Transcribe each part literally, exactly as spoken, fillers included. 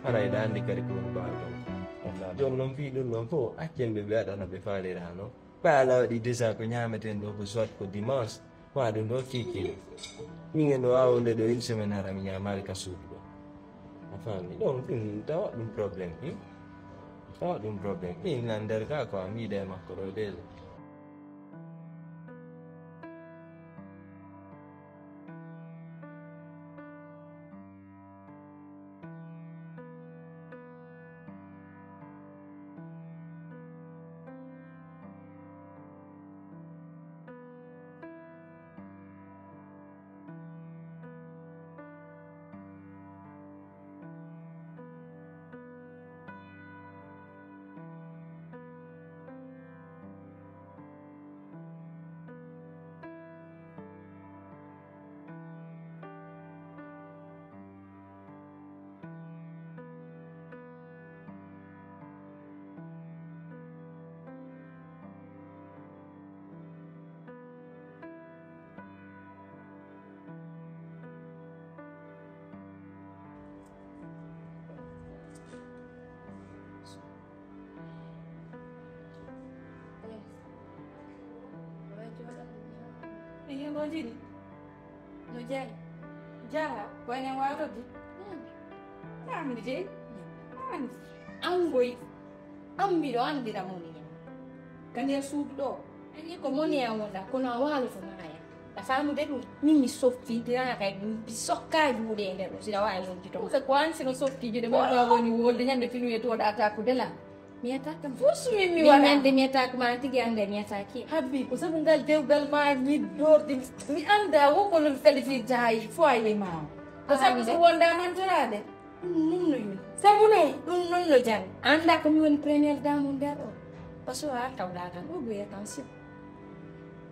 Haray ɗa anndi kadi ko woni baaɗo. Joom noon fii ɗum ɗon fof, accen ɓe ɓe waɗana ɓe faalira noon. Ɓe ala waɗi déjà ko ñaameten ɗo ko soit ko dimanche, ko aɗum ɗo kikiri. Min en ɗo awde ɗo une semaine hara mi ñaamaali ka suudu ɗo. A faami? Donc ɗum tawa ɗum problème. Hmm? Tawa ɗum problème. Min nan nder ka ko a miiɗa e makko ɗo déjà. Iyo, no jeyi. Jaha, ko enen waawata di. An mi jeyi. An. An goy. An mbiɗo anndira moni. Ka nder suudu ɗo. Ani ko moni an wonda, kono a waaloto maaya. A faamude ɗum? Min mi softi, dina kay, mi sokka juuɗe e nder ɗum, sina waawi wonti toon. Ko an sino softi juuɗe, mo ɗo woni wolde, ñande finu e toɗa ta ko dela. Mi yetta kam. Fus min mi Min waɗa. Ñande mi yetta ko ma tigi annde mi yetta ki. Habbi, ko sabu ngal dewgal ma mi dordi. Mi annda wo ko non kadi fi tahay foyer ma. Ko sabu Annde. So wonda mantorade. Ɗum non no yoni. Sabu non, ɗum non no jang. Annda ko mi woni première dame on nder o. Parce que a tawɗa tan, o ɓe attention.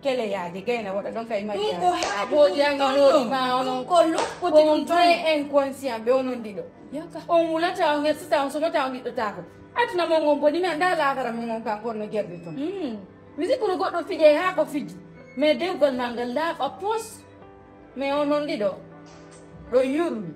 Kele yaade, gayna waɗa ɗon kay majja. Ɗum ko haa Ko ɗum janga ɗon hoore ɗon. Ma onon. Ɗum ko lokkoti Ko ɗum ɗon. Très inconscient, ɓe onon ɗiɗo. Yaka. On wulata, on hersita, on somata, on ɗiɗɗotako. Aduna mon on boni, mi annda laakara mon on kan kono gerɗi ton. Mm. Mi sikkuno goɗɗo fije haa ko fiji. Mais dewgal ma ngal laaɓa pos. Mais onon ɗiɗo. Ɗo yurmi.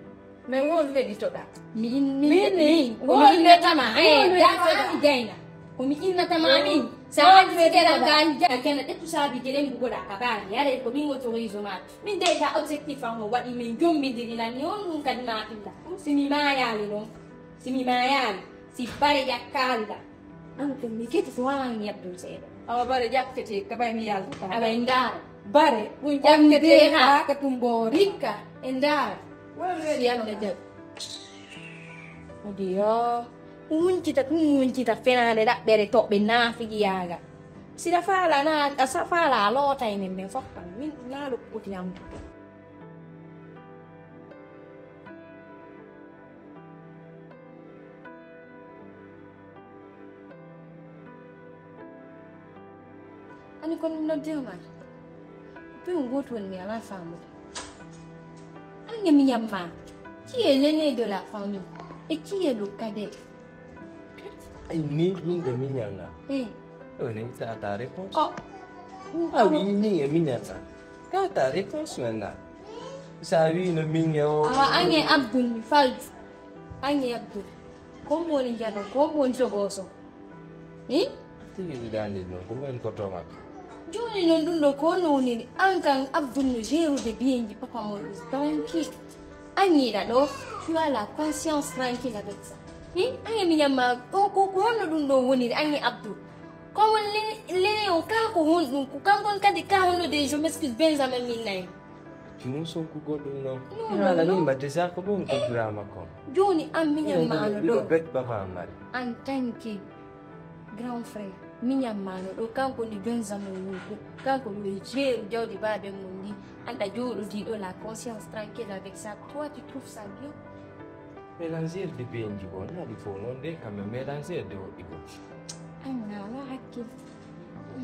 Mais won weɗitoɗa. Min, min, Min ni, min, ko won mi innatama, eh, won dama weɗitoɗa. Ami gayna. Ko mi innatama min. Sa Won andi weɗitoɗa. Sikela ngal ja, kena ɗettu saabi gelen bugoɗa ka baali. Yare ko min autorise ma. Min déjà objectif am o waɗi min jombidiri lan ni on ɗum kadi ma illa. Si mi maayali ɗon. Si mi maayali. Si bare ƴakkalda. An ko mi keti ko wawan yabdum seeɗa. Awa bare ƴakkete ka ɓay mi yalta. Awa en ndaara. Bare ɗum ƴakkete haa ka tumboori. Hikka en ndaara. Wala weɗi Yalla jaɓi. Odi yo. Wuncita ɗum wuncita fenaande ɗaɓɓere toɓɓe naafigiyaaga. Sira faala na a sa faala a loota e men men fof kam. Min naa lo poti am. Ani kon mi noddi ma. Pe un goto woni mi ala famu. An ne mi nyamma. Qui est l'aîné de la famille? Et qui est le cadet? Ay, ni, ni de mi nyamma. Eh. Ɗo ne ta ta réponse. Oh. Ah oui, ni e mi nyamma. Ka ta réponse maintenant. Sa wi no min e o. Awa an e Abdul mi falju. An e Abdul. Ko mo woni jano, ko mo woni jogoso. Hi? Tigi ɗiɗande ɗum, ko men ko to makko. Jooni noon ɗum ɗo ko no woniri? An kan Abdul no jeerude biyeeji papa mo tranquille. An yiɗa ɗo, tu as la conscience tranquille avec ça. Hi? An e miñam ma, ko, ko, ko honno ɗum ɗo woniri? An e Abdul. Ko won le-, leñol ka ko honɗum? Ko kankon kadi ka honno de, je m'excuse, Benjamin min nayi. Tinu sonkugol ɗum noon. Non, non, haala non. Min mbaɗde sa ko ɗum ko drama kon. Jooni an miñam ma no ɗo. Miɗo bet baba mari. En tant que grand frère, miñam ma no ɗo. Kanko ni Benjamin woni ɗo. Kanko yo jeeru jawdi baabe mum ndi. Anda jooɗodiiɗo la conscience tranquille avec ça. Toi, tu trouves ça bien? Mélanger de benji ko, naɗi fof noon de, kamɓe mélanger de woɗɗi ko. An ala hakkil.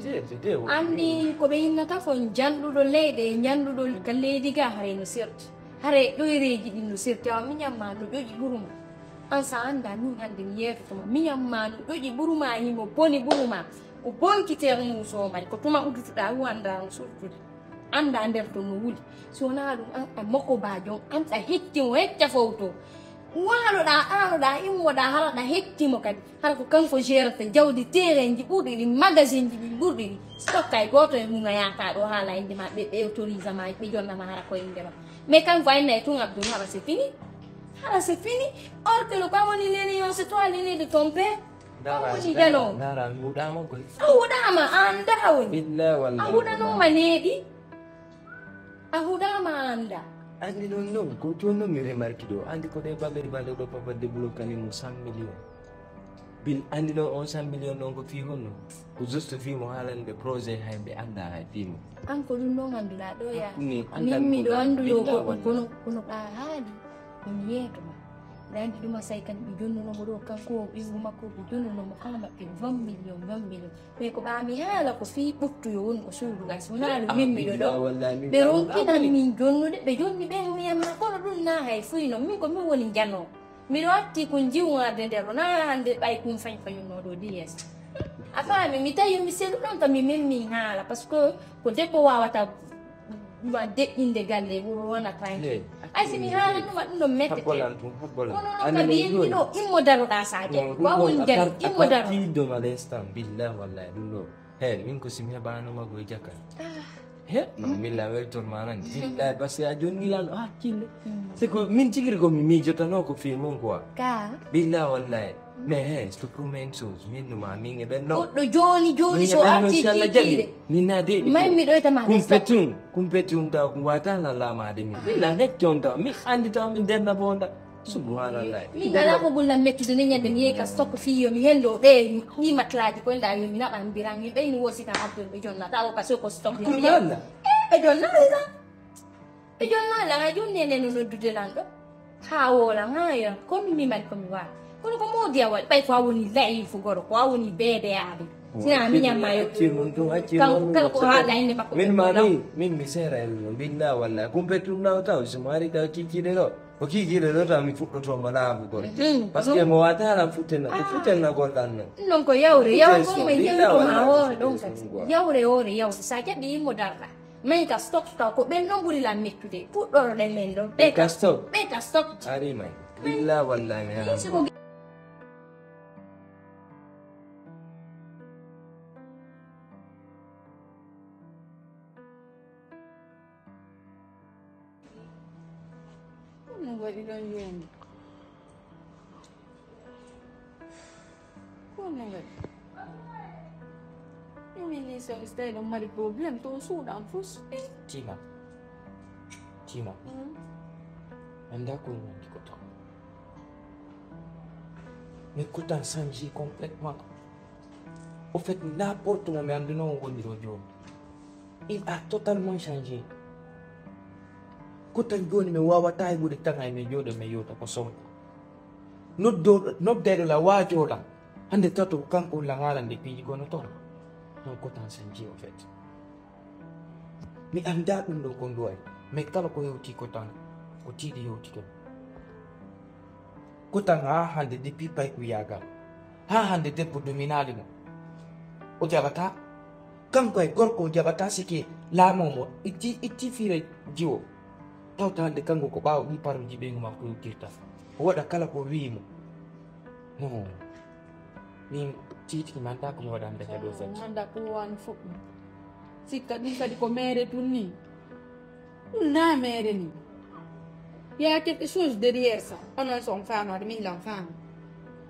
Jeeɗi de woɗɗi. Anndi ko ɓe innata ko njanɗuɗo leyɗe e njanɗuɗo ka leydi ga, haray no serti. Haray ɗoyreeji ɗin no serti. Awa miñam ma no ƴoƴi ɓuru ma. An sa annda min hannde mi yeetoto ma. Miñam ma no ƴoƴi ɓuru ma, himo boni ɓuru ma. O bonki termuus o mari. Ko tuma uddutuɗaa, o annda no surtude. Annda nder to no wuli. Si wonaa ɗum, an a mokobaajo on, an a hecci mo hecca fow to. Waaloɗaa, aaloɗaa, immoɗaa, hara ɗa hettimo kadi. Hara ko kanko gérata jawdi, terenji ɓurɗi ɗi, magasinji ɗi ɓurɗi ɗi. Stock hay gooto e mum a yaata ɗo haala innde ma, ɓe, ɓe autorise ma, ɓe jonna ma hara ko innde ma. Mais kanko a inna e tun Abdou, hara c'est fini. Hara c'est fini. Or que le quoi woni l'aîné, c'est toi l'aîné de ton père. Ko woni jano? Ndara, mi huɗaama koy. A huɗaama, a anndaa woni. Billahi wallahi. A huɗanooma neeɗi. A huɗaama a anndaa. Anndi noon, noon, ko jooni noon mi remarque ɗo. Anndi ko ɗe baɓɓe ɗi mbaɗɗo ɗo, papa débloquani mo cent millions. Bil, anndi noon on cent millions noon ko fii honno? Ko juste fii mo haalani ɓe projet hay ɓe anndaa hay fii mo. An ko ɗum noon annduɗaa ɗo ya. Min miɗo anndu ɗo ko, kono, kono ɓa haali. Ko mi yeeto ma. Nandi ɗum a say kan ɓe jonnuno mo ɗo, kanko o ɓinngu makko ɓe jonnuno mo kala maɓɓe vingt millions, vingt millions. Mais ko ɓa mi haala ko fii ɓuttu yo woni ko suudu gas. Wona ɗum min miɗo ɗo. Ɓe ronkinan min jonnude, ɓe jonni ɓe miyamma kono ɗum na hay fuy noon. Min ko min woni jano. Miɗo atti ko jiwŋarde nder ɗo, na hannde ɓay kum fañ fañuno ɗo D S. A faami, mi tawi mi selu ɗon kam mi memmi haala, parce que ko debbo wawata ma deƴƴinde galle wuro wona tranquille. Ay si mi haalanuma ɗum ɗo mettete. Habbolan tun, habbolan. Kono noon kam mi yimmi ɗo immo daroɗa sa jaɓi. Ko a woni jam, immo daro. Tiiɗo ma l'instant, billahi wallahi ɗum ɗo. He, min ko si mi heɓaano ma ko e jaka. He, non, min la weltor ma nan. Billahi, parce que a jonni lan o hakkille. C'est que min tigi ko mi miijotano ko fii mon quoi. Ka. Billahi wallahi. Mais he, je te promets une chose. Min no ma min e ɓen no. Goɗɗo jooni, jooni so arti kiikiiɗe. Min na de. May mi ɗoyta ma. Kumpe tun, kumpe tun taw ko wata la lama de min. Min la nek ton taw. Mi andi taw min denna bonda. Subhanallah. Min alaa ko ɓurɗam mettude ni ñande mi yehi ka stock fii yo mi hendo ɓe ɗi matlaaji koye nda yo mi naɓa mbiran mi ɓeyni wosita abdol ɓe jonnata o parce que ko stock mi. Ɗum ɗon na? Ɓe jonnata tan. Ɓe jonnata lan a jonni enen no noddude lan ɗo. Ha wola ha ya kono mi mari ko mi wawi. Kono ko modi a waɗi ɓay ko a woni layifu goro ko a woni beedeyaade. Sina mi ñamma yo. Kanko kanko haala inde makko. Min ma ni min mi seera en no billa walla kumpe tum nawtaw so mi ari ka kikiɗe ɗo. Ko kiikiiɗe ɗo taw mi fuɗɗotooma laaɓugol. Parce que mo waataala futten na ko futten na golɗan no. Non ko yawre yawre ko men yawre ma hoore ɗon kadi yawre hoore yawre sa jaɓi yimmo darɗa. Men ka stock taw ko ɓen ɗon ɓuri lan mettude puɗɗoroɗen men ɗon ɓe ka stock ɓe ka stock. Ari may billa wallahi mi ara. Ko no waɗi ɗon yoni? Ko no waɗi? Mimi ni so stay ɗon mari problème to suuɗan fus. Tima. Tima. Anda ko woni ko to. Mi kutan sanji complètement. Au fait, n'importe moment, mi anduno woni ɗo joni. Il a totalement changé. Ko tan joni mi wawata e ɓuri tan ay mi jooɗo mi yewta ko sonko. Noddo noddeɗo la wajoɗa. Hande tato ko kanko la ngalande piiji gono toon. Non ko tan changé au fait. Mi anda ɗum ɗo ko nduway. Mais kala ko yewti ko tan ko tiiɗi yewti toon. Ko tan haa hannde depuis paykuyagal haa hannde debbo duminaali mo o jaɓata. Kanko e gorko o jaɓata sike laamoo mo itti itti fiire jiwo. Tawta hannde kanko ko ɓaawo ɗum paruji ɓeyngu makko yottirta o waɗa kala ko wii mo. No min tiitiki manda ko mi waɗande kadi o fati manda ko wano fuɗɗum. Sikka ɗum kadi ko meere tun ni. Ɗum na meere ni. Il y a quelque chose derrière ça. Onon so on faamaade min lan faami.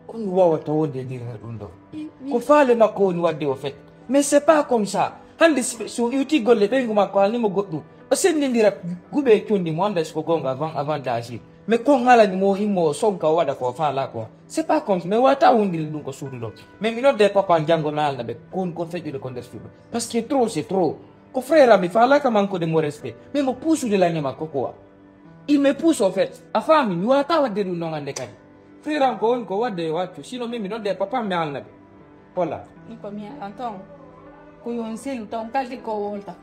Ko mi wawata wonde e nder ɗum ɗo. Ko faale makko woni wadde o fet. Mais c'est pas comme ça. Hannde so iwti golle ɓeyngu makko halnimo goɗɗum o senndindira guɓe e conndi mo annda siko goonga avant avant d'agir. Mais kon halani mo himmo o sonka o waɗa ko faala ko. C'est pas comme mais wata wondiri ɗum ko suudu ɗo. Mais mi nodde papa janngo mi haalna ɓe kon ko feƴƴude ko nder suudu. Parce que trop c'est trop. Ko frère am mi faalaka manque de mon respect mais mo puusude lange makko quoi. Il me pousse au fait a faami mi wata wadde ɗum noon hannde kadi. Frère am ko woni ko wadde yo waccu sinon min mi nodde papa am mi haalna ɓe. Voilà. Ɗum ko mi halan toon ko yon selu toon kaldi ko wolta.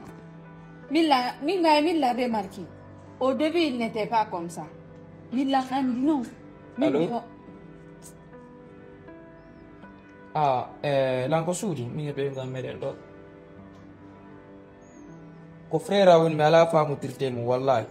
Min la min la min la remarqué au début il n'était pas comme ça. Min la anndi noon. Min. Allô? Ah, eh, lan ko suudu min e ɓeyngal meɗen ɗo. Ko frère a woni mi alaa faamodirde e mum wallahi.